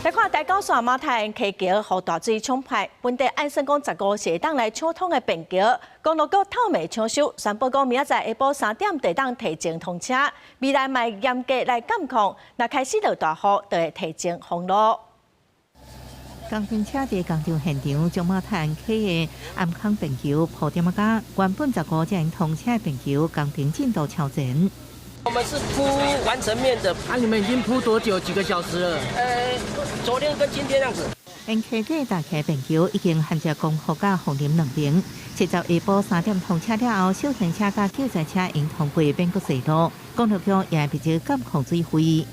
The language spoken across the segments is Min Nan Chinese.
來看台九線馬太鞍溪橋予大水沖破，本底按算講15時會當來搶通的便橋，公路局透暝搶修，宣布講明仔載下晡3點就會當提前通車。未來嘛會嚴格來監控，若開始落大雨，就會提前封路。工程車佇工廠現場將馬太鞍溪的頷坑便橋鋪點仔膠，原本15才會通車的便橋工程進度超前。我們是鋪完成面的。啊，你們已經鋪多久？幾個小時了？昨天跟今天這樣子。沿溪底大溪便橋已經焊接光復佮鳳林兩邊，七十下晡3點通車了後，小型車佮救災車應通過免閣塞路，公路局也會密監控水位。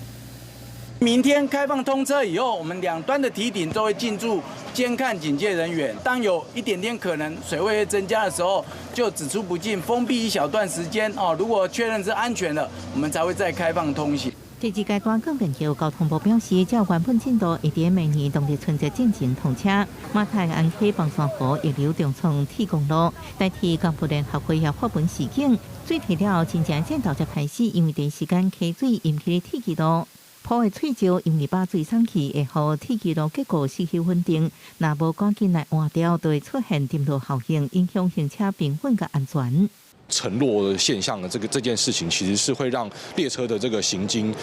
明天開放通車以後，我們兩端的堤頂都會進駐監看警戒人員。當有一點點可能水位會增加的時候，就只出不進，封閉一小段時間哦。如果確認是安全的，我們才會再開放通行。第二階段鋼便橋交通部表示，照原本進度，會佇明年農曆春節進前通車。馬太鞍溪枋山湖溢流重創鐵公路，代替港埔聯合會也發文示警，水退了後，真正戰鬥才開始，因為第一時間溪水淹起鐵支路。鋪的碎石因為把水送去，會予鐵支路結構失去穩定，若無趕緊來換掉，就會出現沉落效應，影響行車平穩佮安全。沉落的現象的這件事情，其實是會讓列車的這個行經，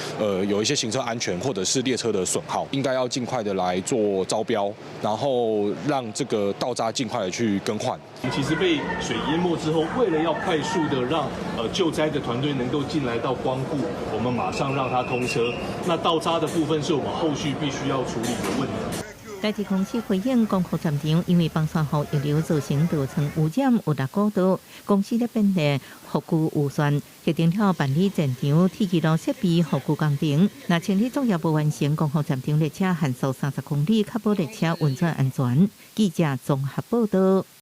有一些行車安全或者是列車的損耗，應該要盡快的來做招標，然後讓這個道閘盡快的去更換。其實被水淹沒之後，為了要快速的讓救災的團隊能夠進來到光復，我們馬上讓它通車。那道閘的部分是我們後續必須要處理的問題。台鐵公司回應，光復站場因為枋山湖溢流造成道床污染有六股道，公司咧編列復舊預算，決定了辦理站場鐵支路設備復舊工程。若清理作業無完成，光復站場列車限速30公里，確保列車運轉安全。記者綜合報道。